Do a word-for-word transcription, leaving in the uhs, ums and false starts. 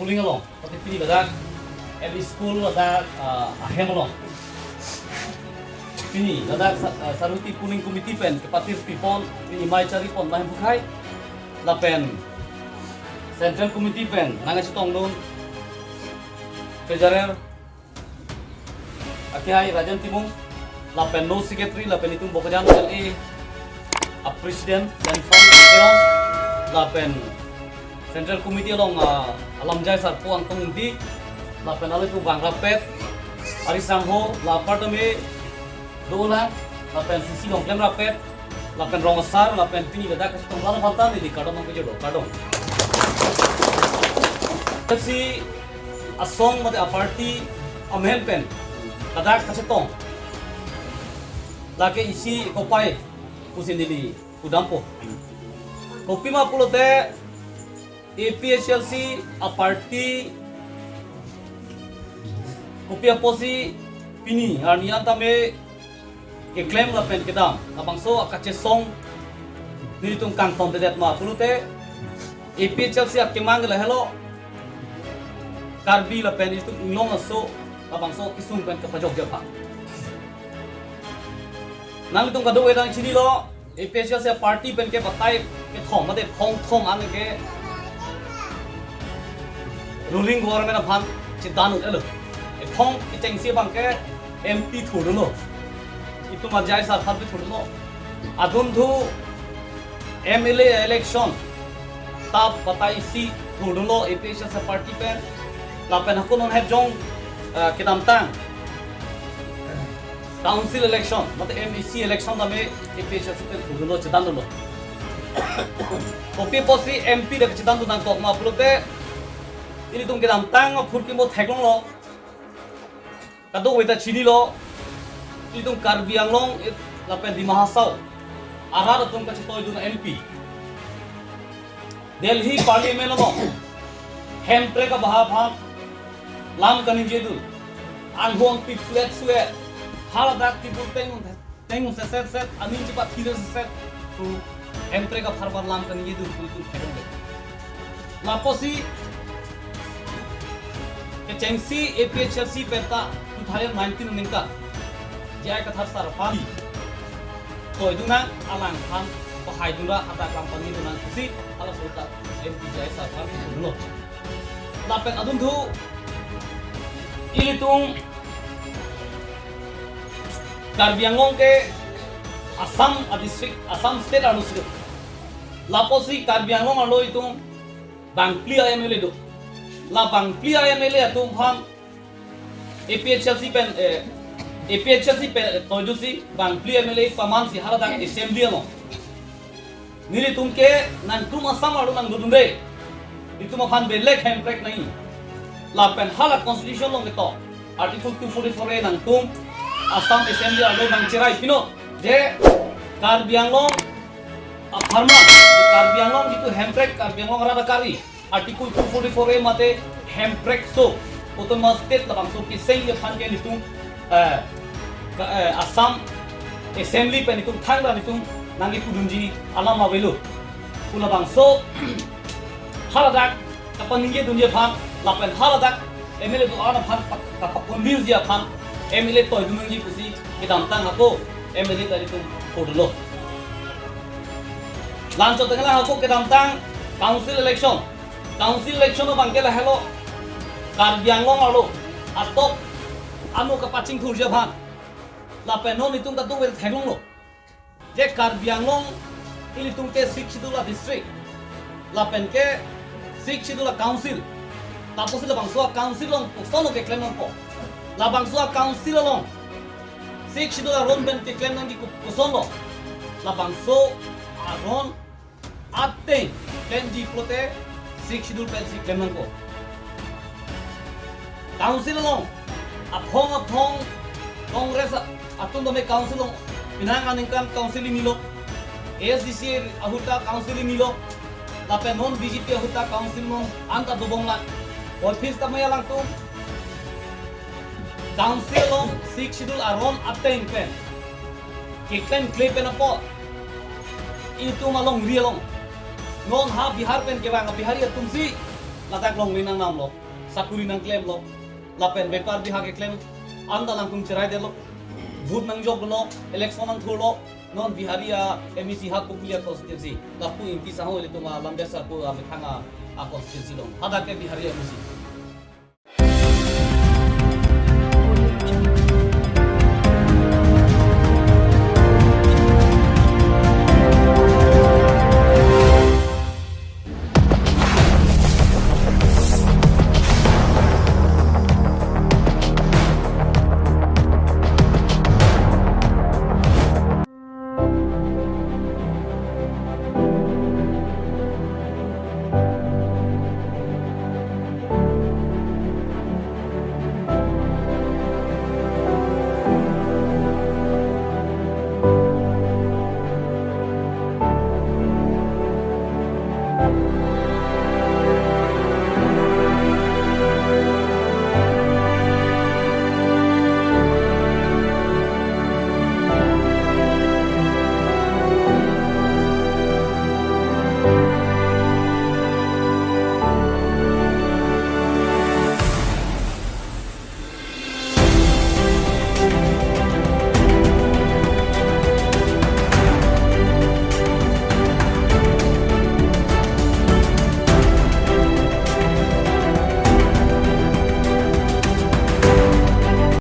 Ring along, pati pini ladak M E school ladak, ah, ahem along. Pini ladak sa-, ah, Sarviti Pooling Committee pen kepatir pipon, pini mai chari pon mai bukhai. Lapen Central Committee pen nangchetongdun Treasurer akehai Rajan Timung, lapen no secretary, lapen itum Bokajan L A a president, Senson Teron, lapen Central Committee along, ah, alamjai sarpo Angtong Ingti, lapen alo itum vang rapet, ari sangho, la apartment dolang, lapen C C along klem rapet, lapen rong asar, lapen pini ladak kachetong rana phanta neli kardom nangpajirlo, kardom. Kasi asong mate aparty amen pen ladak kachetong. Lake isi kopai pusi neli pudampo. Kopima pulote A P H L C aparty kopi apotsi pini arni an tame keklem lapen kedam, labangso akachesong nelitum kangtondedet ma pulote, A P H L C akemang lahelo, Karbi lapen itum inglong aso labangso kesung pen kepajokji aphan. Nanglitum kadokave nangchinilo, A P H L C aparty pen ke batai kethom mate phongthom an ke ruling government aphan chedan un-elo. Ephong kechengsi abang ke M P thurdunlo. Itum ajai sar aphan pi thurdunlo. Adunthu M L A election ta batai si thurdunlo A P H L C aparty pen. Lapen hako non hepjong, ah, kedamtang council election, mate M A C election tame A P H L C pen thurdunlo, chedandunlo. Kopi apotsi M P dak chedandun nangkok ma pulote, ilitum kedamtang aphurkimo theklonglo. Kadokave ta chinilo, ilitum Karbi Anglong, eh, lapen Dima Hasao arat atum kachetoidun M P. Delhi Parliament along hemprek abaha aphan lam kaningjedun. Anghong pik suet suet. Haladak tibul teng, teng seset set, aning chepathir seset. Tu hemprek apharman lam kaningjedun, tu tu kerong de. Lapusi kechengsi A P H L C penta two thousand nineteen aningkan J I Kathar sar aphan toidun nang, alangphan pahaidun ra hadak lam kaningjedun nang pusi hala sota M P J I sar aphan lo. Lapen adunthu ilitum Karbi Anglong ke Assam a district, Assam state arlo si do. Lapusi Karbi Anglong arlo itum bangphli a M L A do. La bangphli a M L A atum aphan A P H L C pen, eh, A P H L C pen, eh, toidusi bangphli M L A pamansi haladak assembly along. Nelitum ke nangtum Assam arlo nangdodunde. Itum aphan belek hemprek nangji. Lapen hala constitution along ketok Article two forty-four A nangtum Assam Assembly arlo nangcherai pino. Je Karbi Anglong apharman, Karbi Anglong jitu hemprek Karbi Anglong arat akari, Article two forty-four A mate hemprek so, autonomous state labangso kesengji aphan ke nelitum, eh, ka-, eh, Assam Assembly pen nelitum thangra nelitum nangkepudunji alam avelo. Pu labangso haladak kapaningjedunji aphan, lapen haladak M L A do-an aphan pa-, kapaconvince ji aphan, M L A toidun nangji pusi kedamtang ako M L A ta nelitum thurdunlo. La-anchot tanglang ako kedamtang council election. Council election abang ke lahelo, Karbi Anglong arlo atok ano kapachingthurji aphan. Lapen non itum kadokave theklonglo. Je Karbi Anglong ilitum ke Sixth Schedule a district, lapen ke Sixth Schedule a council. Lapusi labangso a council along kosonlo keklem nangpo. Labangso a council along Sixth Schedule aron pen keklem nangji ko-, kosonlo. Labangso aron ateng klemji pulote Sixth Schedule pensi klem nangpo. Council along aphong aphong Congress a-, atum tame council along penang aningkan council inilo, A S D C ahut ta council inilo, lapen non B J P ahut ta council non anta dobomlang. Office tame alangtum council along Sixth Schedule aron ateng pen keklemkle pen apot itum alongri along, non ha Bihar pen kevang a Bihari atumsi ladak longle nangnamlo, sakuri nangklemlo, lapen bepar bihak keklem anta langkung cheraidetlo, vote nangjoklo, election nangthurlo. Non Bihari a-M A C ha Kopili a-constituency, lapu Ingti Sangho ilitum alamdet sarpo amethang a-constituency along. Hadak ke Bihari a-M A C.